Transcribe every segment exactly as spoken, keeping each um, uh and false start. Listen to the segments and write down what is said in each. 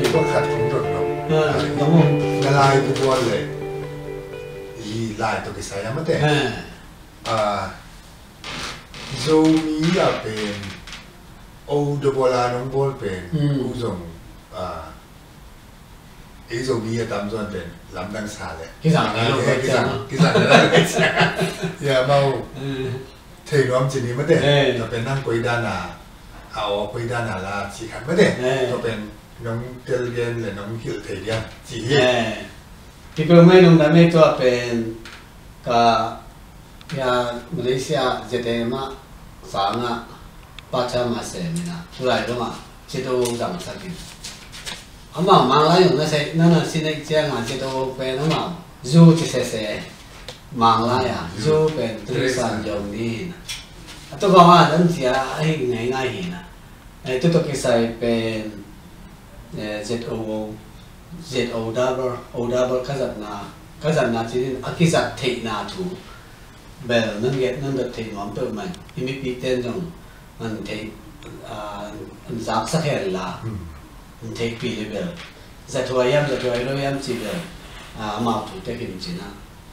Pakhat kong dot lo. Ah, dong. Na lai bubual le i lai tawh kisai a mate. Ah. Ah, Zomi a pen o double a nong bawl pen, hmm, u zong, ah, ei Zomi a tamzaw in pen lamdang sa le. Kizang nai lo, kizang, kizang nai lo. Ya, mau. Hmm. Thei nuam ci ni mate. Eh. Tua pen nang koi dan a, a aw koi dan a la ci khat mate. Eh. Tua pen nong telgen le nong hilh thei diam ci hi. Eh. Kipeu mai nong dam ei, tua pen ka, ya, Malaysia Z M a sang a, pa cha ma se mi na, tulai lo ma, ci tu zang sa kin. Amau Manglai zong na sei, na na si nei ciang a, ci tu pen amau zu ci sese. Manglai a, mm, zu pen three san zong ni na. A tu bang a dan cia a hi ngai ngai hi na. Eh, tu tu kisai pen, eh, Z O O, Z O double, O double ka zatna, ka zatna cinin a kizat theihna thu bel nan get, nan dot theih nuam peuhmah in, i mipi ten zong an theih, ah, an zaksak hen la, hmm, an theihpih le bel zathuai hiam, zathuai lo hiam ci bel, ah, amau thu tekin cina.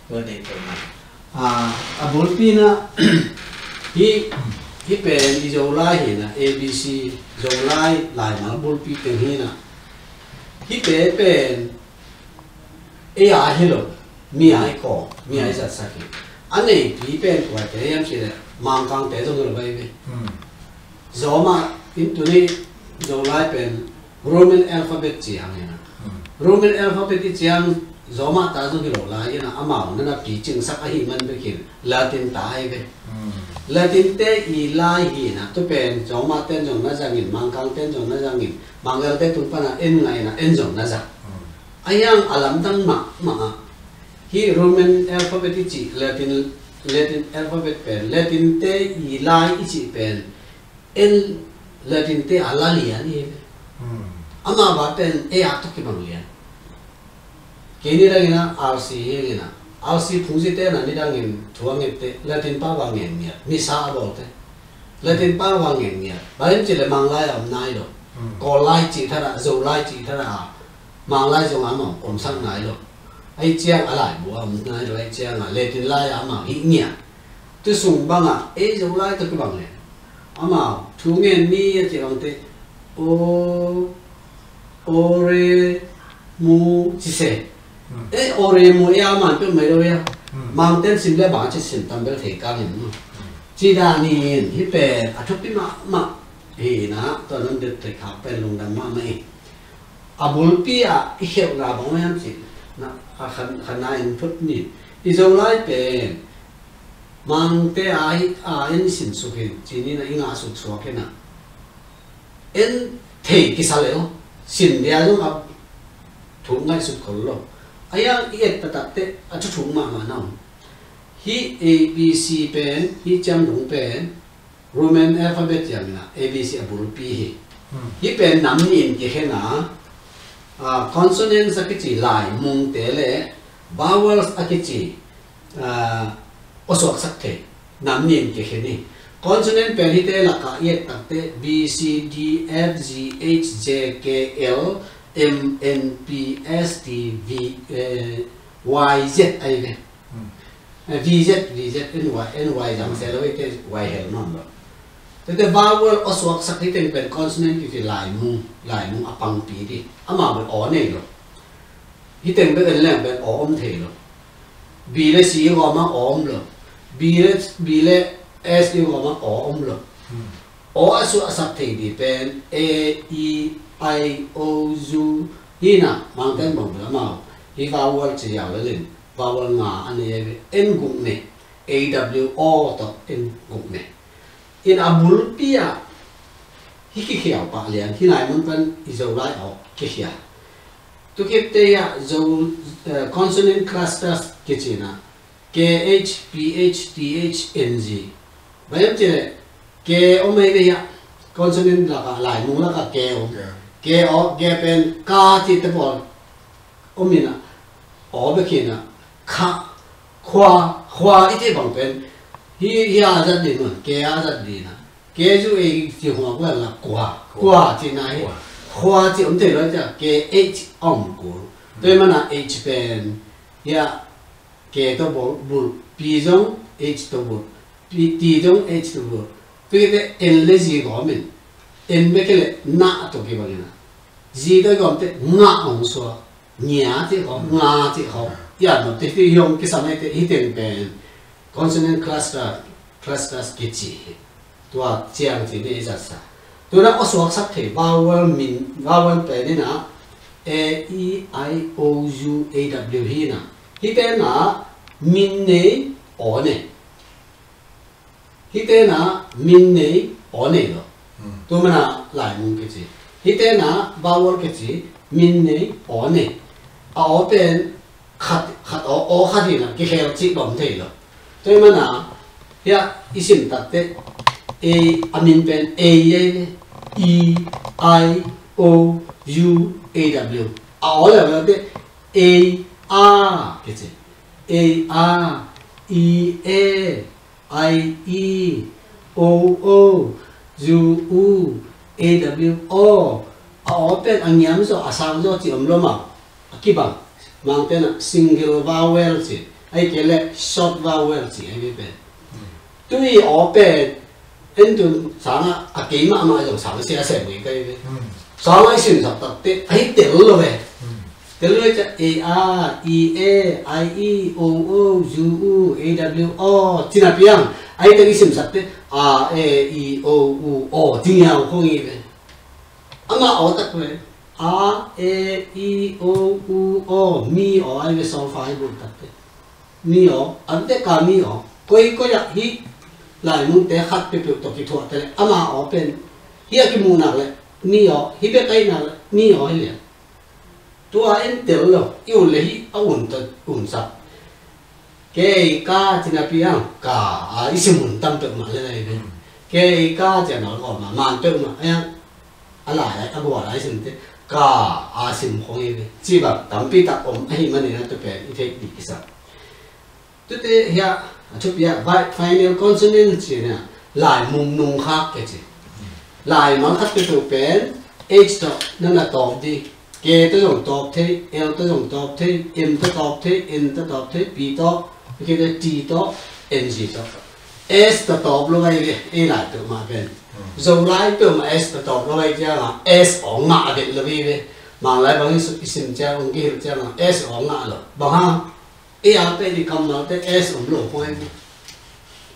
Tua deih peuhmah. Ah, a bulpi na, hih, hih pen i Zolai hi na, A B C Zolai laimal bulpi teng hi na. Hihte pen ei a hi lo, mi a i kawm, mi a i zatsak hi. A neipi pen kuate hiam cih leh Mangkangte zong hi lo bai ve. Hmm. Zawmah in tuni Zolai pen Roman alphabet ciang hi na. Hmm. Roman alphabet i ciang zawmah ta zong hi lo lai hi na, amau na na picingsak ahih man bekin Latin ta ahi ve. Hmm. Latin te i lai hi na, tu pen zawmah ten zong na zangin, Mangkang ten zong na zangin, Manglai te tung pana en ngai na, en zong na zang. Hmm. A hiang a lamdang mahmah a. Hi Roman alphabet i cih, Latin, Latin alphabet pen, Latin te i lai i cih pen, en Latin te a la lian hi ve. Hmm. Amau va pen ei a tawh kibang lian. Kei ni dangin a R C hi ing a, R C phungzi te na ni dangin thu a nget te, Latin pau va ngen ngiat, misa a bawl te. Latin pau va ngen ngiat. Bang hiam cih leh Manglai a om nai lo. Hmm. Kawllai cih thar a, Zolai cih thar a, Manglai zong amau omsak nai lo. Ahi ciang a laibu a om nai lo, ahi ciang a Latin lai a amau hih ngiat. Tu sung bang a, ei Zolai tawh kibang leh. Amau, thu ngen ni a ci bang te, o, o re, mu, ci se. Hmm. Eh, o re mu, eh, a man peuh mai lo ia. Hmm. Mang ten sim le bang ci sim tam bel thei kang in. Hmm. Ci dan in, hih pen, a thupi mahmah. Hi na, tua nan det thei khak pen lungdam mahmah in. A bulpi ah i khelhna bang hiam cih na, a khan, khan na in phut ni. I Zolai pen, Mangte a, a in sin suk in, ci ni na i ngah suk suak in a. En thei kisa lel, sin dia zong a thuk ngaihsut khol lo. A hiang i et taktak teh, a thuthuk mahmah na om. Hih A B C pen, hih ciang dong pen, Roman alphabet ciang in a, A B C a bulpi hi. Hmm. Hih pen nam nih in kikhen a, ah, consonants a kici laimungte le vowels a kici, ah, awsuaksak thei. Nam nih in kikhen hi. Consonant pen hihte lakah i et takte B, C, D, F, G, H, J, K, L, M, N, P, S, T, V, eh, Y, Z ahi ve. Hmm. Eh, V Z, V Z, N Y, N Y zang se lo, ite Y hel nawn lo. Tete vowel awsuaksak hi teng pen consonant kici laimung, laimung a pangpi di. Amau bel aw nei lo. Hi teng bek en leng pen aw om thei lo. B le C i gawm a aw om lo. B le, B le S i gawm a aw om lo. Hmm. Aw a suahsak thei di pen A, E, I, O, U. Hi na, Mangten bang bel amau. Hi vowel ci ziau le lin. Vowel nga a nei a ve, en guk ne, A W O tawh en guk ne. In a bulpi ah, hi kikhiau pah lian, hi nai mun pan i Zolai aw kikhiau. Tukipte ah Zo, eh, consonant clusters kici na, K H, P H, T H, N G. Bang hiam cih leh, K om ei ve hiah, consonant lakah, laimung lakah K om. K. K aw, K pen ka cihte pawl om in a, aw bek hi in a, kha, khua, khua i cih bang pen, hi, hi a zat ding un, K a zat ding a. K zu ei ci hua kua la kua, kua. Kua cihna hi. Kua. Khua cih om thei lo, cia K H a om kul. Tua hi mana H pen, hiah K tawh bul, bul, P zong H tawh bul, P, T zong H tawh bul. Tua hi te N le Z gawm in, N bek hi le na tawh kibang in a. Z tawh gawm te nga hong suak, ngia cih khawng, nga cih khawng. Ia no te hi hong kisam hi te, hi teng pen consonant cluster, clusters kici hi. Tua ciang ci ni i zatsa. Tuna aw suaksak thei vowel min, vowel pen hi na, A, E, I, O, U, A, W hi na. Hi te na min nei, aw nei. Hi te na min nei, aw nei lo. Hmm. Tu mana laimung kici. Hi te na vowel kici, min nei, aw nei. A aw pen khat, khat aw, aw khat hi na, kikhel cih bang thei lo. Tua hi mana, hiah i sim takte, A, a min pen A, A, E, I, O, U, A, W. A aw le, le te, A, A, kici. A, A, E, A, I, E, O, O, U, U, A, W, aw. A aw pen a ngiam zaw, a sang zaw cih om lo maw. A kibang. Mangte na single vowel ci. Ahih kei le short vowel ci, ahi pen. Tui aw pen, en tun sanga a kei mahmah zong sang sia sem ngai kai ve. Hmm. Sanga i simsak takte, ahi tel lo ve. Hmm. Tel lo ve cia A, A, E, A, I, E, O, O, U, U, A, W, aw. Cina piang, ahi tel i simsak te, A, E, I, O, U, aw. Cing hiau khong i ve. Ama aw tak ve. A, E, I, O, U, aw. Mi aw, ahi ve solfa i bul takte. Mi aw, an te ka mi aw. Koi, koi ah hih laimungte khat peuhpeuh tawh kithuah te le, ama aw pen. Hih a kimuh nak le, mi aw. Hih bek a hih nak le, mi aw hi le. Tua en tel lo, i un le hih a un ta, un sak. Kei ka cina piang, ka, a, i sim un tam peuhmah le lai pen. Kei ka cina lo ma, man peuhmah, a, a lai, a gua lai sim te, ka, a sim khong hi ve. Ci bang, tampi tak om, ahi manin a tu pen, i theih dih i sak. Tute hiah, a thupi ah, vai, final consonant ci na, laimung nungkhak kici. Laimal khat peuhpeuh pen, H tawh, na na tawp dih. K tawh zong tawp thei, L tawh zong tawp thei, M tawh tawp thei, N tawh tawp thei, P tawh, K tawh, T tawh, N G tawh. S tawh tawp lo vai ve, ei lai peuhmah pen. Zolai peuhmah S tawh tawp lo vai ciangah, S aw ngah vet lo vai ve. Manglai bang i sim ciang, ong kihilh ciangah, S aw ngah lo. Bang hang, ei a pen i kammalte S om lo poi.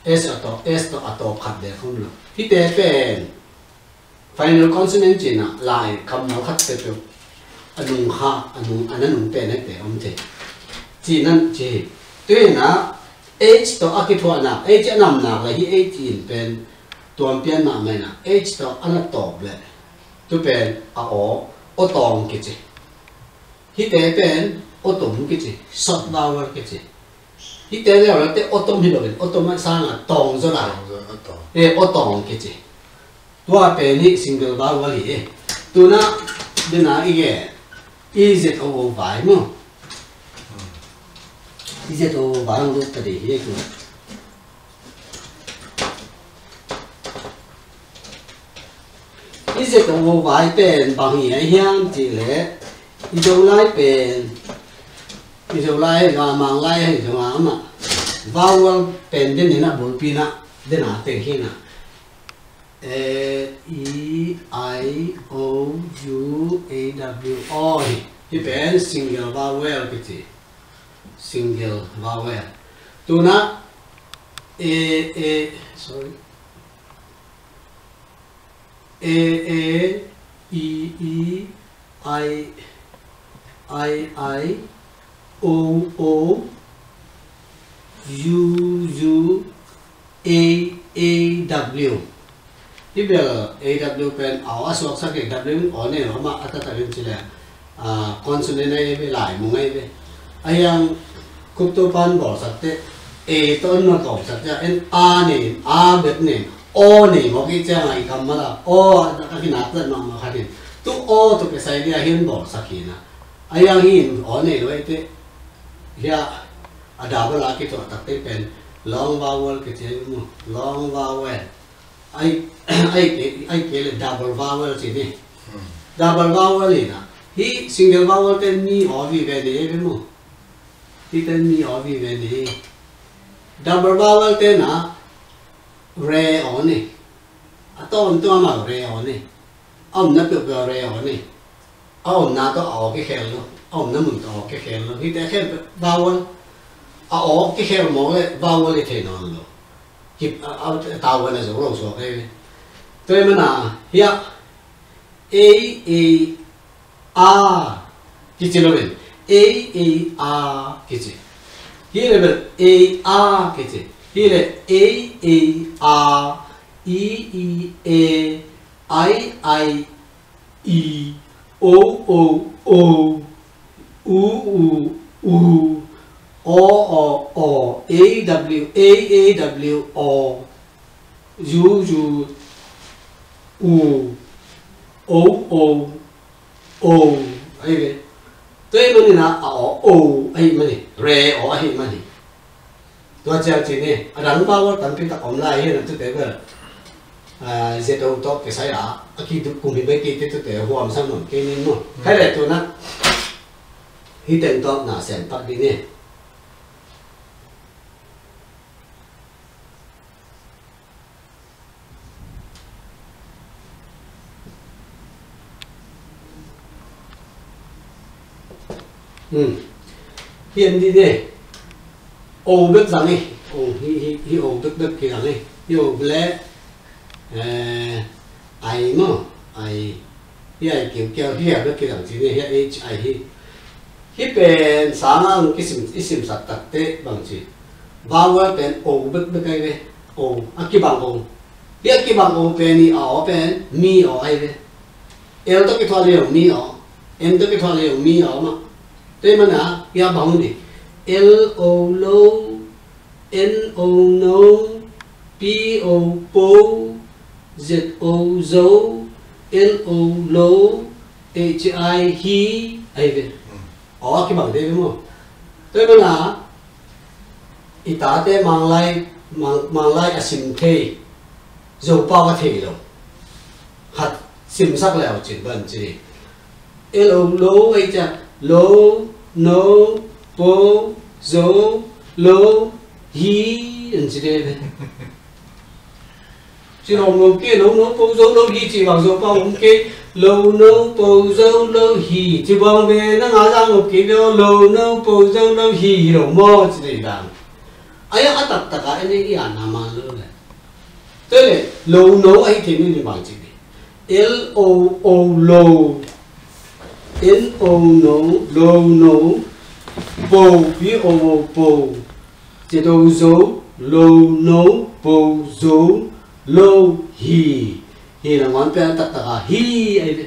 S a tawp, S tawh a tawp khat dek om lo. Hihte pen final consonant cina lai kammal khat peuhpeuh a nungkhak, a nung, a na nung pen ekte om thei. Cina ci. Tuina H tawh a kithuahna, H a namnak le hi H in pen tuampian mahmah ina. H tawh a na tawp le tu pen a aw, aw tawng kici. Hihte pen aw tum kici, short vowel kici. Hihte le aw te aw tum hi lo in, aw tum a sanga tawng zaw la. Tawng zaw, aw tawng. E, aw tawng kici. Tua pen hi single vowel hi. Tuna, dena i ge, I Z O O vai mu. I Z O O vai ang lut ta di hi ku. I Z O O vai pen bang hi a hiam cih leh, i Zolai pen, i Zolai, Manglai ahi zongah amah vowel pen den in a bulpi na, den a teng hi na. A, E, I, O, U, A, W, aw hi. Hih pen single vowel kici. Single vowel. Tuna A, A, sorry. A, A, E, E, I, I, I, O, O, U, U, A, A, W. Hih bel A W pen aw a suaksak hi, W in aw nei lo, amah a taktak in ci le, ah, consonant ahi ve, laimung ahi ve. Ahi hang Cook Topa in bawlsak teh, A tawh in na tawpsak teh, en a nei, a bek nei, aw nei mawk i ciang a i kammal a, aw a kinak zat mahmah khat in. Tu aw tawh kisai dia hi in bawlsak hi na. Ahi hang hi in aw nei lo ahi teh, hiah a double a kituah takte pen long vowel kici mu, long vowel. Ai, ai ke, ai ke le double vowel ci ni. Hmm. Double vowel hi na. Hih single vowel ten mi aw vive ni ei ve maw. Hih ten mi aw vive ni. Double vowel ten ah re aw ni. A tawntung a mau re aw ni. A omna peuhpeuh a re aw ni. A omna tawh a aw kikhel lo. A omna mun tawh a aw kikhel lo. Hihte khel vowel. A aw kikhel mawk le vowel i thei nawn lo. Kip a, a, a tavuan a zo lo suak ei ve. Tua ahih mana hiah A, A, a kici lo in. A, A, a kici. Hi le bel A, a kici. Hi le A, A, a, I, I, e, I, I, i, o, o, o, u, u, u, o, o, o, a, w, a, a, w, o, u, u, u, o, o, o. Ahi ve. Tua ahih manin a, a o, o ahih manin, re o ahih manin. Tua ciang ci ni, a dang vowel tampi tak om lai hi na tute bel. Ah, Z O tawh kisai a, a kiduk kum hi bek kei te tute huam sang nuam kei ning maw. Khai le tu na, hih teng tawh na sem pak dih ni. Hmm. Hi en dih ni. O bek zang hi. O, hi, hi, hi o bek bek kizang hi. Hi o le, eh, ai maw, ai. Hi ai kiukiau, hi a bek kizang ci ni, hi a H I hi. Hih pen sanga hong kisim, i simsak takte bang ci. Vowel pen o bekbek ahi ve. O, a kibang o. Hih a kibang o pen i a aw pen mi aw ahi ve. L tawh kithuah le zong mi aw. N tawh kithuah le zong mi aw mah. Tua ahih mana hih a bang dih. L O lo, N O no, P O po, Z O zo, L O lo, H I hi ahi ve. Aw a kibang dih ve maw. Tua ahih mana i tate Manglai, Mang, Manglai a sim thei, Zopau a thei lo. Khat simsak le au cin ban ci. L O lo ahi ciang lo, no, po, zo, lo, hi an ci dih ve. Ci lawm lo kei, lo no po zo lo hi ci bang Zopau om kei, lo no po zo lo hi ci bang ve, na nga zang lo kei ve, lo no po zo lo hi hi lo maw ci dih dang. Ahi a taktak a en i an a man lo le. Tua le, lo no ahi thei ni bang ci dih. L O O lo. N O no, lo no. Po, P O O po. Z O zo, lo no, po zo, lo hi. Hi nangawn pen taktak a hi ahi ve.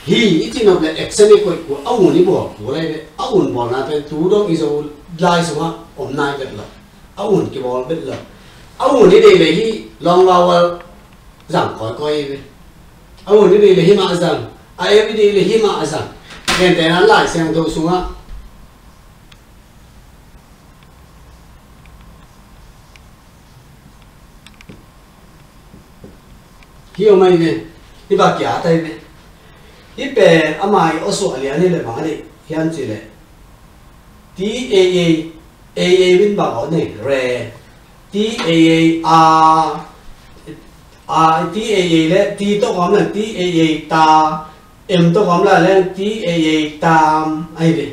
Hi i cih nop le accent i koih kul, a un i bawl kul ahi ve. A un bawlna pen tu dong i Zolai sungah om nai vet lo. A un kibawl vet lo. A un i deih le hih long vowel zang kawikawi ahi ve. A un i deih le hih mah a zang. A eu i deih le hih mah a zang. Gentehna Lai Siangtho sungah hi om ahi ve. Hi bang kia ta hi ve. Hi pen ama i awsuah lian hi le bang a deih hiam cih leh T A A, A A min bang aw nei re. T A A a, a, T A A le T tawh om le T A A ta, M tawh om le leng T A A tam ahi ve.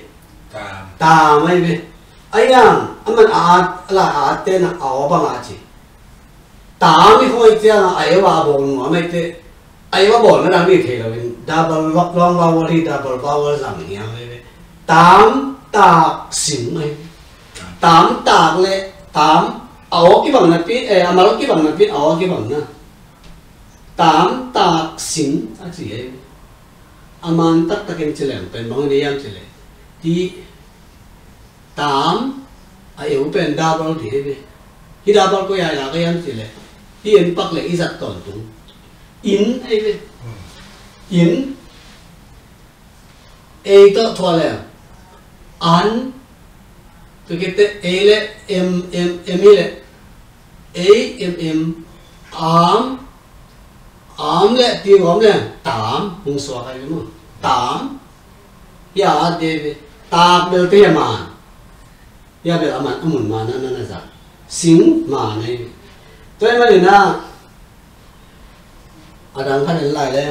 Tam. Tam ahi ve. Ahi ang, a man a at, a la a at te na a aw bang a ci. Tam i khawi ciang a, a eu a bawl nuam ahi te. A eu a bawlna dang bik thei lo in, double va-, long vowel hi, double vowel zang hiam ahi ve. Tam tak sim ahi ve. Tam tak le tam, a aw kibang napi, eh, a mal kibang napi, a aw kibang na. Tam tak sim a ci ahi ve. A man taktakin ci leng pen bang ni hiam ci le. Ti Tam a eu pen double dih hi ve. Hi double koi a lak a hiam cih leh hi en pak le i zat tawntung. In ahi ve. In. A tawh thuah le an. Tua khit teh A le M, M, M hi le A, M, M. Am. Am le, ti om le, tam, hong suak ai maw. Tam. Hia a te ve. Tak bel te hia man. Hia bel a man, a mun man a na na za. Sing man ai ve. Tua ahih manin a, a dang khat en lai le.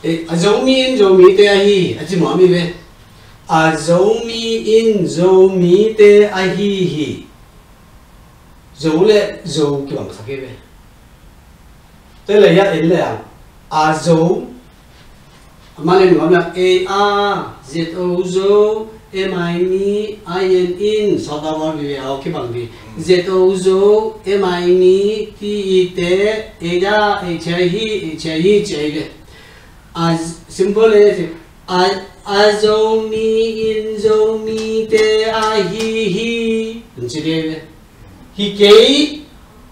Eh, a Zomi in Zomite ahi, a ci mawk mi ve. A Zomi in Zomite ahi hi. Zo le Zo kibangsak hi ve. Tua leh hiah en leh a, a Zo, a mah le nuam leh A, A, Z O Zo, M I mi, I N in, sawt a bawl vive a, aw kibang vi. Z O Zo, M I mi, T I te, A, A, H I hi, H I hi, ci ai ve. A simple le, a, a Zomi in Zomite ahi hi, ci ai ve. Hi kei,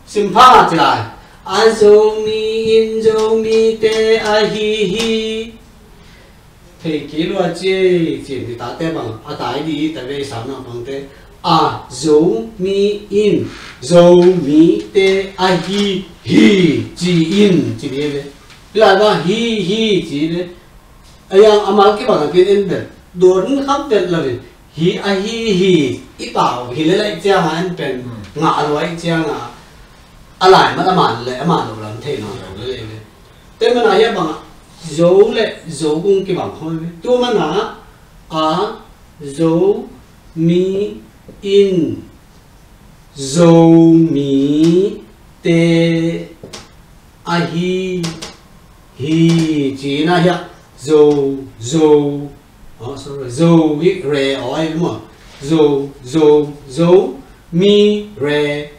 simpha mah ci lai. A Zomi in Zomite ahi hi. Thei kei lua ci ei, ci ei, mi tate bang, a tai di, ta vei sam na bangte. A Zomi in Zomite ahi hi, ci in, ci di ve. Hi lai ba, hi, hi, ci ve. A yang a mal kibang a kin en pen, dawn kham pen lo in, hi ahi hi, i pau hi le laih ciang a en pen, ngah a luai ciang a, a lai man a man le, a man lo lam thei nawn lo le le. Tua man a hia bang a, Zo le Zo kung kibang khol ve. Tua man a, a, Zo, mi, in, Zomi te ahi hi, ci na hiah Zo, Zo, oh, sorry, Zo hi re aw ai maw. Zo, Zo, Zo, mi re,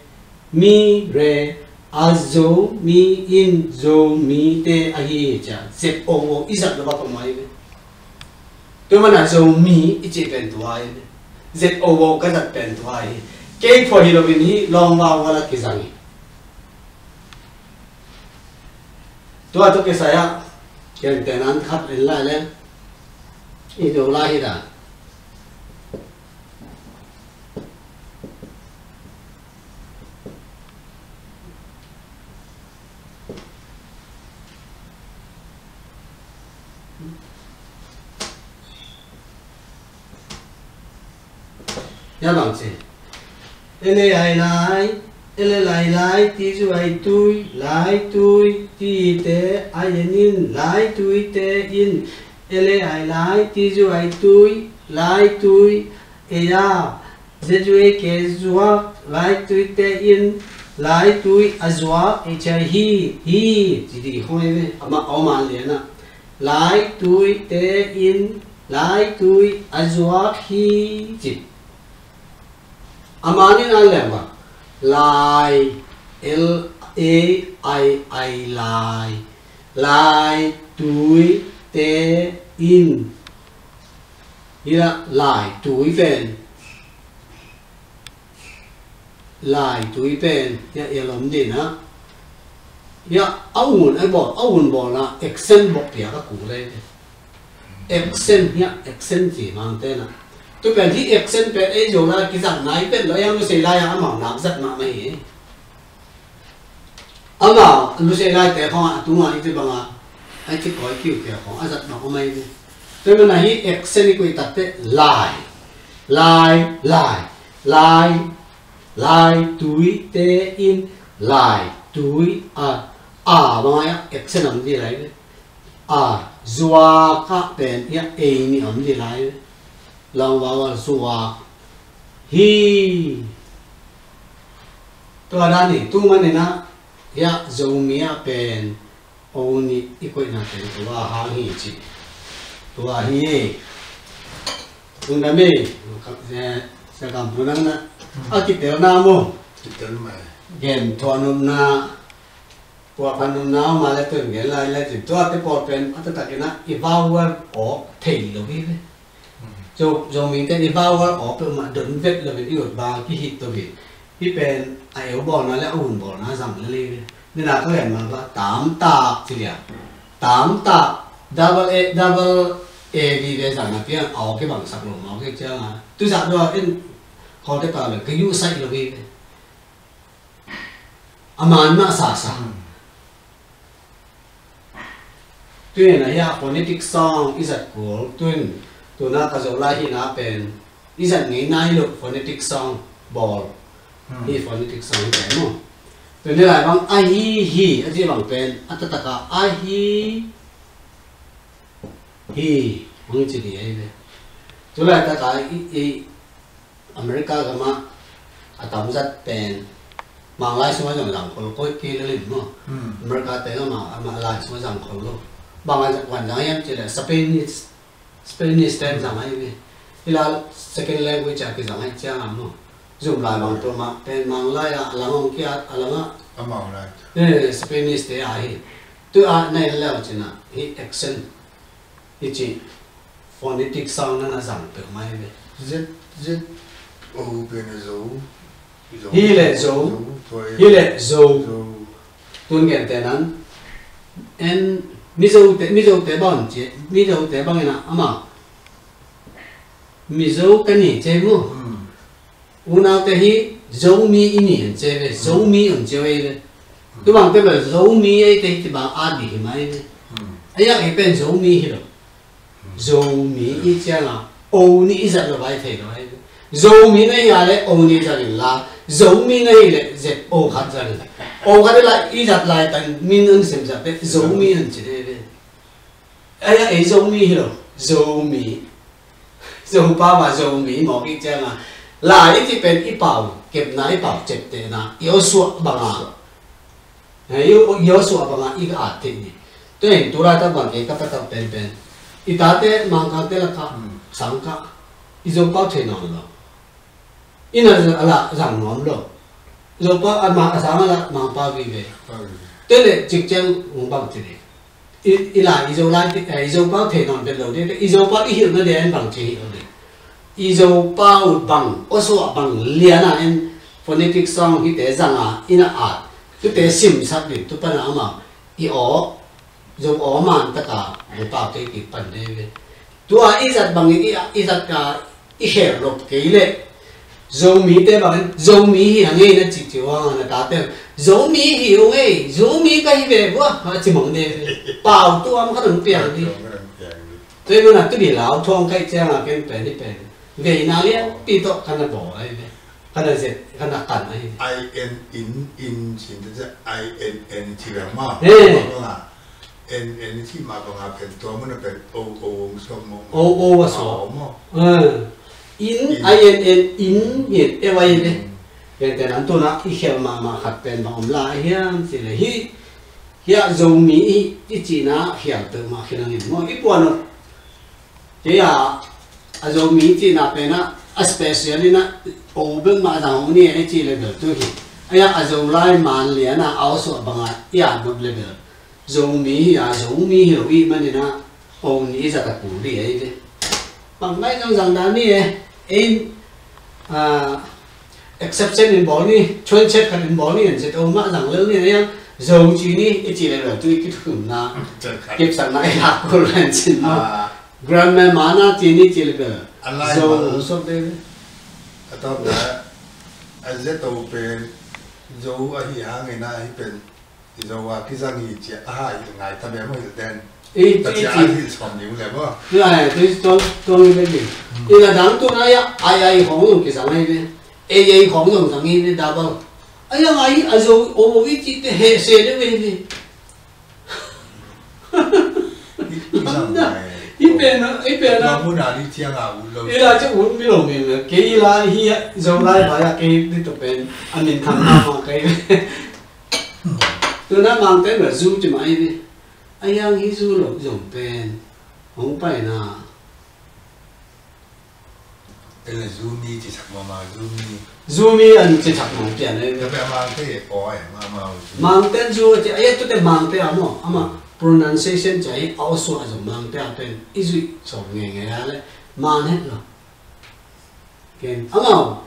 mi re, a Zomi in Zomite ahi hi cia. Z O O i zat lo ba pamai ve. Tua man a Zomi i cih pen tua hi. Z O O ka zat pen tua hi. Kei phua hi lo in hi, lawng vau vala kizang hi. Tua tua kisai ah, ken tenan khat en lai le. I do lai hi da. Ya bang ci. Ele ai lai, ele lai lai, ti zu ai tui, lai tui, ti te, ai en in, lai tui te in, ele ai lai, ti zu ai tui, lai tui, e ya, Z U A K zuak, lai tui te in, lai tui a zuak, H I hi, hi, ci di hoi ve, ama, ama lian a. Lai tui te in, lai tui a zuak hi, ci. Ama nin a lem a. Lai, L A I I lai. Lai tui te in. Hi la lai tui pen. Lai tui pen, ya, ya lom din a. Ya, a un, a bawl, a un bawl na, accent bawl piak a ku le. Accent, ya, accent ci mang te na. Tu pen hi accent pen ei zo la kizat nai pen lo, ya lu sei lai a, amau nak zat mah mah hi. Amau lu sei lai te khong a, tu ma i tu bang a, ai ci koi kiu te khong a zat mah mah hi. Tu mana hi accent i kui tat te lai. Lai, lai, lai. Lai tui te in lai tui a, a bang a accent om di lai ve. A zuak a pen ia ei ni om di lai ve. Long vowel zuak hi. Tua dan hi tu manin a ia Zomi a pen O nih i koihna pen tua hang hi ci. Tua hi e. Tung dam e. Sa kam pu nang na. A kitel na mo. Kitel mai. Gen thuah nop na. Tua pan nunau ma le tun gen lai le cin tua te pawl pen a taktakin ah i vowel awk thei lo hi ve. Zo, Zomite i vowel awk peuhmah don vet loin i ut ba kihit to hi. Hih pen a eu bawlna le a un bawlna zang lel hi ve. Nina ka gen ma ba tamtak ci lia. Tamtak double A, double A vive zang na piang awk i bangsak lo mawk i cianga. Tuzah dua in kawlte pa le ka yuh saih lo hi ve. A man mah sasa. Tuin a hiah phonetic sound i zat kul tuin tuna ka Zolai hihna pen i zat ngei nai lo phonetic sound bawl. Hi phonetic sound hi pen maw. Tuni lai bang a hi hi a ci bang pen a taktak a a hi hi hong ci hi ahi ve. Tulai taka i, i America gama a tamzat pen Manglai sungah zong zangkhol koi kei lelin maw. America te gama ama lai sungah zangkhol lo. Bang a wan zang hiam cih leh Spanish, Spanish ten zang ahi ve. Ila second language a kizang ahi cianga maw. Zum lai bang tua mah pen Manglai a a lang hong kia a lang a. A Manglai. Eh, Spanish te ahi. Tu a nei leu cina hi accent. Hi ci phonetic sound na na zang peuh mai ve. Z, Z, O pen a Zo. Hi le Zo. Hi le Zo. Tun gen te nan en Mizo te, Mizo te bang ci, Mizo te bang ina ama Mizo ka ni ce mu. Unaute hi Zomi i ni an ce ve, Zomi an ce ve. Tubang te bel Zomi ei te hi tibang a di hi mai ve. Ayak ei pen Zomi hi lo. Zomi i cianga O ni i zat lo vai thei lo ai ve. Zomi na hi a le O ni zat in la, Zomi na hi le Z O khat zat in. O khat la i zat lai tan min an sem zat pe Zomi an ci ve. Ayak ei Zomi hi lo, Zomi. Zopa ma Zomi mawk i cianga. Lai i ci pen i pau kepna i pau ceptehna i awsuah banga. I awsuah banga i ka at theih ni. Tua in tulai tak bang kei ka patak penpen i tate Mangkangte laka sangka i Zopau thei nawn lo. Ina a la zang nuam lo. Zopa a ma a sang a la mangpa vive. Tele cikciang ung bang tiri. I, i la i Zolai ti, eh, i Zopau thei nawn vet lo de. I Zopau i hilhna de an bang ci hi lo de. I Zopau bang, awsuah bang liana en phonetic sound hite zanga ina at. Tute simsak din tu pana ama i aw Zo aw man taka Zopau te kipan de ve. Tua i zat bangin i, i zat ka i kher lop kei leh Zomite bangin Zomi hi a ngei na ci ci ua na tate Zomi hi ung ei, Zomi ka hi ve bua a ci mong de. Pau tuam kha dong piang di. Tua i mana tu di lau thuang kai cianga ken pen i pen veina lian pi tawh ka na bawl ai ve. Ka na zet, ka na kan ai ve. I N in, in cin te I N N ci ve ma. He. N, N i cih mah bangah pen tua munah pen o, o hong suak maw. O, o a suak. O maw. In, in. I N N, in, in, e wai le. Pen pen an tunah i khial mahmah khat pen bang om lai hiam cih leh hih, hiah Zomi i, i cihna khial peuhmah khial angin maw. I puan uh Kei a, a Zomi cihna penah a special inah o bek mah zang hong ni e cih level tu hi. Aia a Zolai man liana a awsuah bangah i at nop level Zomi hi a, Zomi hi lo i maninah o ni i zat a kul hi ei ve. Bang mai zong zang dan ni e. Ei, a, exception in bawl ni, chuan chet khat in bawl ni, an zet o mah zang lel ni, a iang zo ci ni, i ci lel tu i kithumna, kipsakna i lak kul ran cin maw. Grammar mana ci ni ci lel. Zo sop de. A tawpna, a zet o pen, zo a hi hangin a hi pen, Zo a kizang hi cia a hai ngai ta bia maw hilh den. I ci ci. Hilh sawm ni uh le maw. Ai, tu tuang tuang i bek ni. I la dang tu na ya ai ai khong zong kizang ai ve. Ei ei khong zong zang i ve double. Ai ang ai a zo o i ci te he se de ve ve. I pen i pen a. Mun a ni ciang a un lo. I la ci un mi lo mi ve. Ke i la hi zo lai ba ya ke ni to pen. A min thang ma ma ke ve. Tuna Mangte bel zu ci mah hi ve. A iang hi zu lo zong pen hong paina. Pen le Zumi ci sak mama Zumi. Zumi an ci thak Mangte a nei ve. Tapi a Mangte aw e, ma, ma, Mangte an Zu a ci, a, tute Mangte a maw, ama pronunciation ci a hi, a aw suah zong Mangte a pen i zuih sawm ngeingei a le, man het lo. Ken, amau,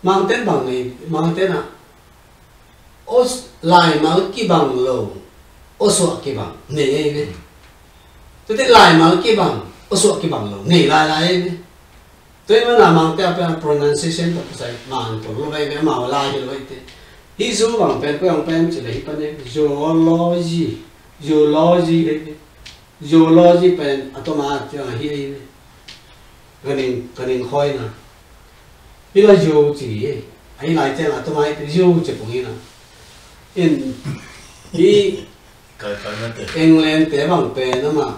Mangte an bang nei, Mangte na, aw s-, laimal kibang lo, aw suah kibang, nei ei ve. Tute laimal kibang, aw suah kibang lo, nei lailai ei ve. Tua hi mana Mangte a pen pronunciation tawh kisai man tawh lo vai ve, amau lai hi lo vai te. Hih Zu bang pen, koi ang pen ci le hih pan e, zoology, zoology hi ve. Zoology pen a tawm a ciang ahi ei ve. Ka ning, ka ning khawina. Hih la Zu ci hi. Ahi lai ciang a tawm a hi te Zu ci pung hi na. In, hih Kai, kai mate. England te bang pen amah.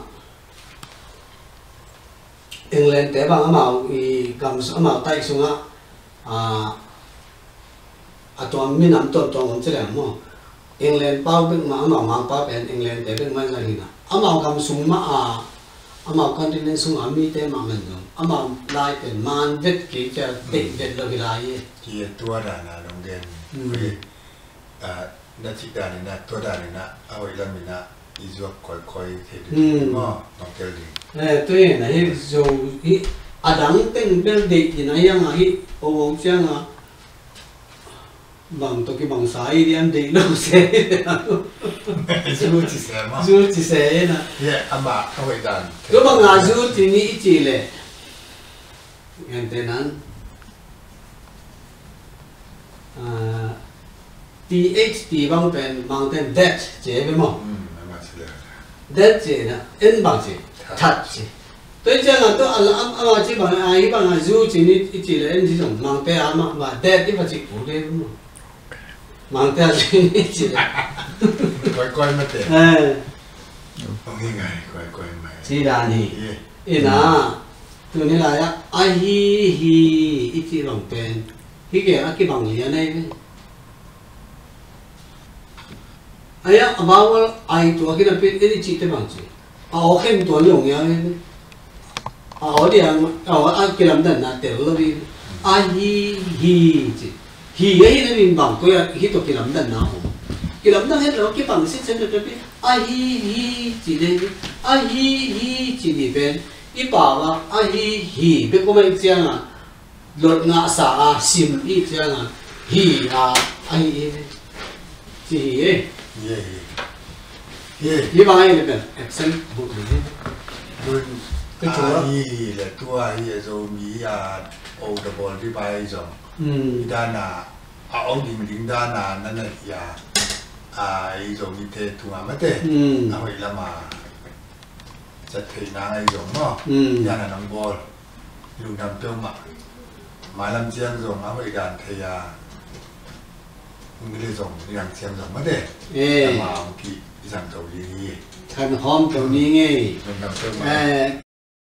England te bang amau i gam su-, amau taih sungah, a, a tuam minam tuamtuam om ci leng maw. England pau bek mah, amau Mangpau pen England te bek mah zang hi na. Amau gam sung mah a, amau continent sung a mite mah man zong, amau lai pen man vet kei cia, deih vet lo hi lai hi. Ci a tua dan a long gen. Mm. Ui, a, na cih dan in a, tua dan in a, a hoih lam in a, i zuak koikoi thei ding maw, nong tel ding. Eh, tua hi na hi zo hi, a dang teng bel deih in a hiang a hi, o, o ciang a, bang tawh kibang sa i diam deih lo se. Zu ci se maw. Zu ci se na. Ye, amah a hoih dan. Tua bang a Zu ci ni i ci le. Ngen te nan. Ah, T H T bang pen Mangte in that ci ve maw. Mm, amah ci le. That ci na, en bang ci. That. That ci. Tua ciang a tua a la am, amah ci bang a, hi bang a Zu ci ni i ci le en ci zong Mangte a mah, mah that i va ci ku de maw. Mangte a ci ni ci le. Koikoi mate. Eh. Ong hi ngai, koikoi mai. Ci dan hi. Ye. Ina, tuni lai a, ahi hi, i ci bang pen. Hi ke a kibang lian ai ve. Ai a, a vowel ai tua kina pen, en i ci te bang ci. A aw khen tua liang ia ve. A aw liang, a aw a kilamdanna tel lo hi. Ahi hi ci. Hi ahi na min bang ko ia, hi tua kilamdanna om. Kilamdan het lo, kibang sit sen tua pi. Ahi hi ci le. Ahi hi ci ni pen. I pau a, ahi hi. Bek ko mai ciang a. Lot ngah sa a sim i ciang a hi a, a hi hi. Ci hi e. Ye, ye. Ye. Hi bang hi le pen accent buk hi. Tun, ka cua. A hi hi le tua hi a Zomi a o double di bai zong. Mm. I dan a, a o ding ding dan a na na hi a. A i Zomi te tunga mate. Mm. A hoih lam a. Zat theih nang ahi zong maw? Mm. Yan a nang bawl. Lungdam peuhmah. Mailam ciang zong a hoih dan thei a. Ung le zong niang ciang zong mate. Eh. Ama ung ki i zang to ding hi. Than hawm to ding hi. Lungdam peuhmah. Eh.